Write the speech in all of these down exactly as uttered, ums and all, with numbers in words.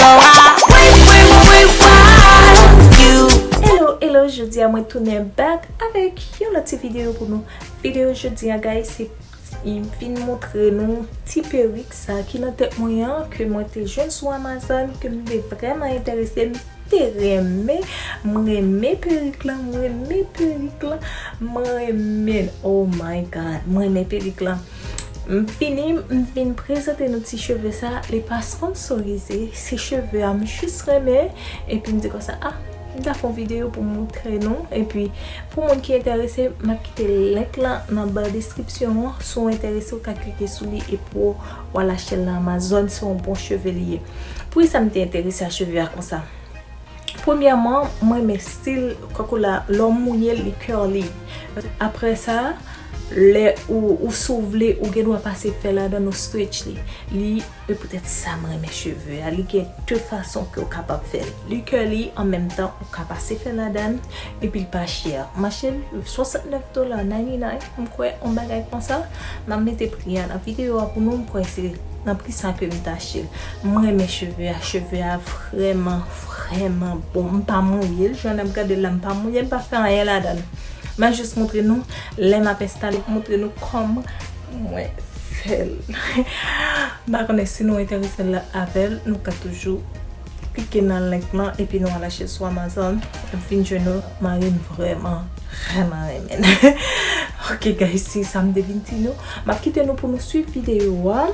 Oh, I, wait, wait, wait, why you? Hello, hello, jodi a mwen tounen back avèk yon lòt ti videyo pou nou. Videyo jodi a, guys, se m vin montre nou ti perik sa ki nan tèt mwen an, ke mwen te jwenn sou Amazon, ke m te vrèman enterese, m te renmen, m renmen perik lan, m renmen perik lan, m renmen, oh my God, m renmen perik lan. M fini, m vin prezante nou ti cheve sa, li pa sponsorize, se cheve a m jis renmen, epi m di konsa, ah, m ta fè yon videyo pou m montre nou, epi pou moun ki enterese, m ap kite link lan nan ba deskripsyon an, si w enterese, w ka klike sou li, epi w, w al achte l nan Amazon, se yon bon cheve li ye. Poukisa m te enterese a cheve a konsa? Premyèman, mwen renmen stil kokola, lè w mouye l, li curly. Apre sa, lè ou, ou si w vle, ou gen dwa pase fè ladan ou stretch li. Li, e poutèt sa mwen renmen cheve a. Li gen de fason ke w kapab fè l. Li curly, an menm tan, ou ka pase fè ladan, epi l pa chè. M achte l swasantnèf dola, ninety-nine, m kwè, yon bagay konsa. M ap mete pri a nan videyo a pou nou, m kwè se nan pri sa ke m t achte l. Mwen renmen cheve a, cheve a vrèman, vrèman bon. M pa mouye l, jan n ap gade l la, m pa mouye l, m pa fè anyen ladan l. M ap jis montre nou, lè m ap enstale, montre nou kòman mwen fè l. M pa konnen si nou enterese avè l, nou ka toujou klike nan link lan, epi nou al achte sou Amazon. Vin jwenn nou, mari m vrèman, vrèman renmen l. Ok, guys, se sa m te vin di nou. M ap kite nou pou nou swiv videyo a,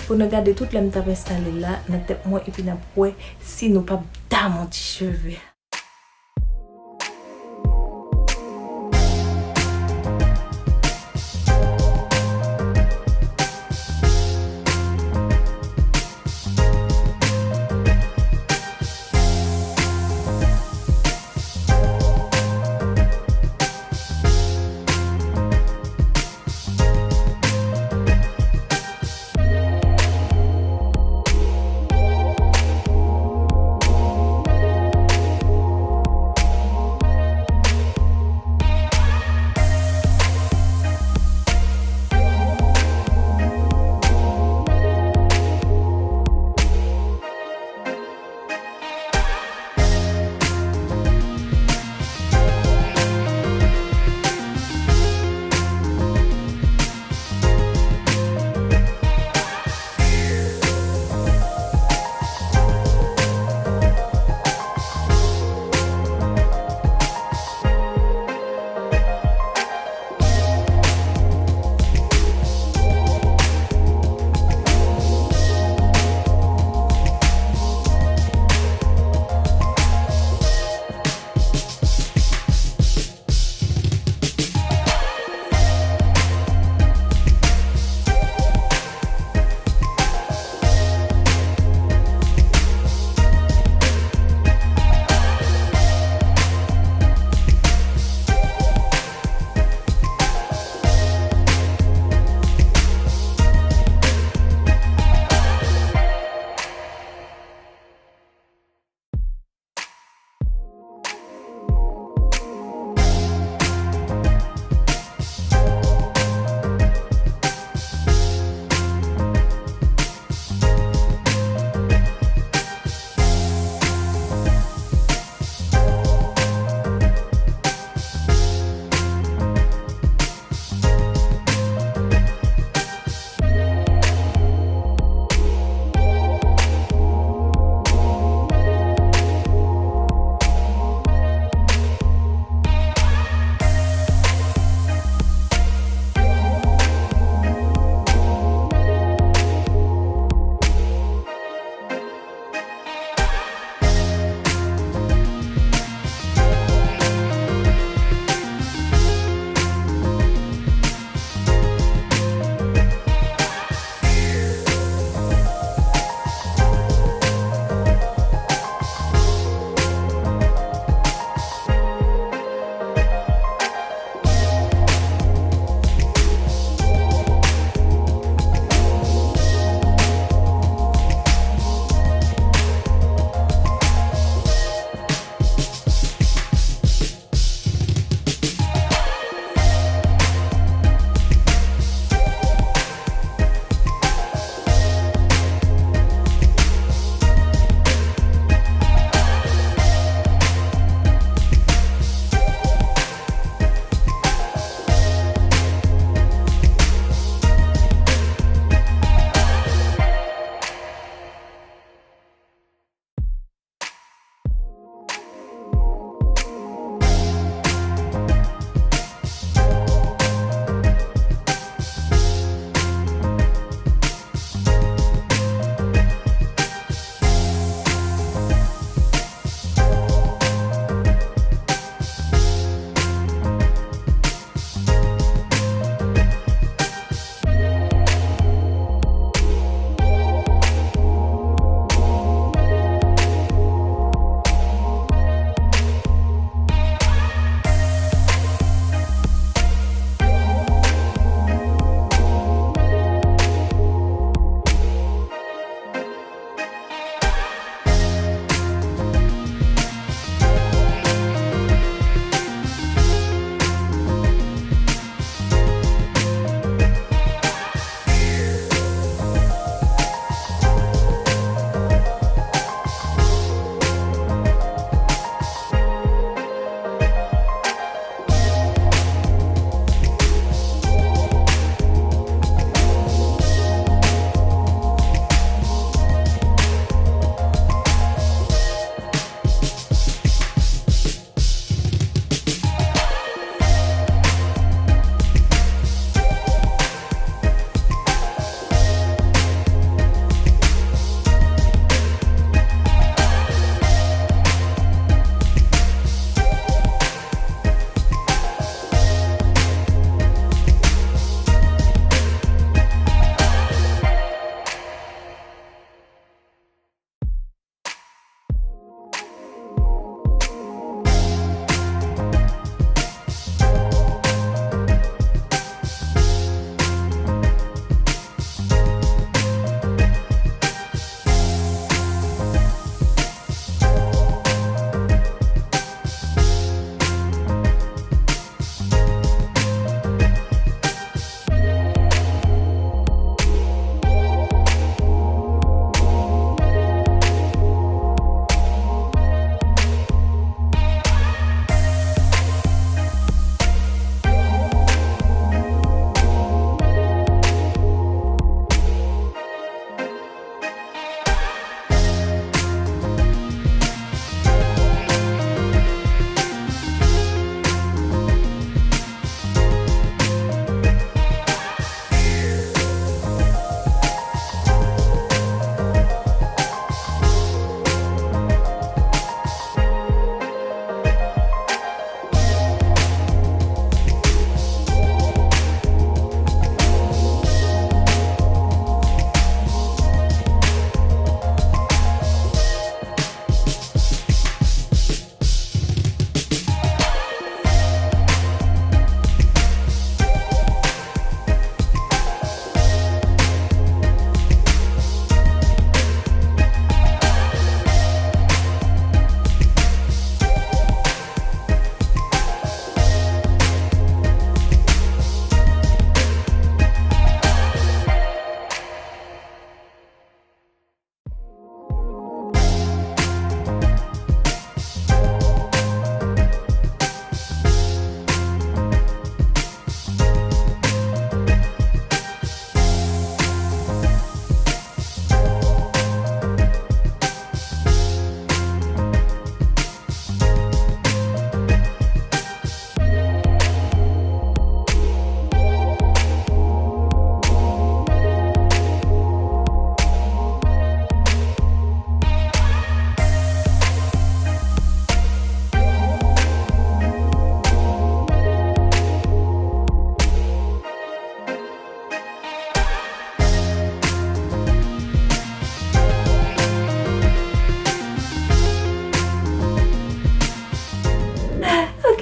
pou nou gade tout lè m t ap enstale l la nan tèt mwen, epi n ap wè si nou p ap damou ti cheve.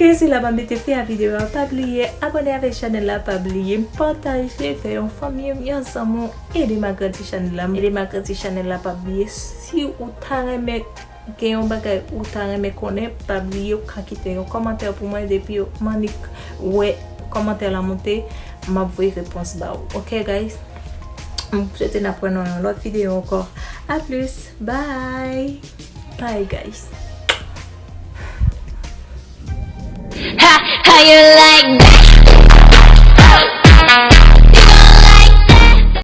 E se la m ap mete fen a videyo a. Pa bliye abòne avèk chanèl la, pa bliye pataje, fè yon fanmi, yon zanmi, ede m agrandi chanèl la. Ede m agrandi chanèl la, pa bliye si ou ta renmen gen yon bagay ou ta renmen konnen, pa bliye ou ka kite yon kòmantè pou mwen. Depi m annik wè kòmantè la monte, m ap voye repons ba ou. Ok guys? M swete n ap wè nan yon lòt videyo ankò. A plis. Bye. Bye guys. Ha, how you like that?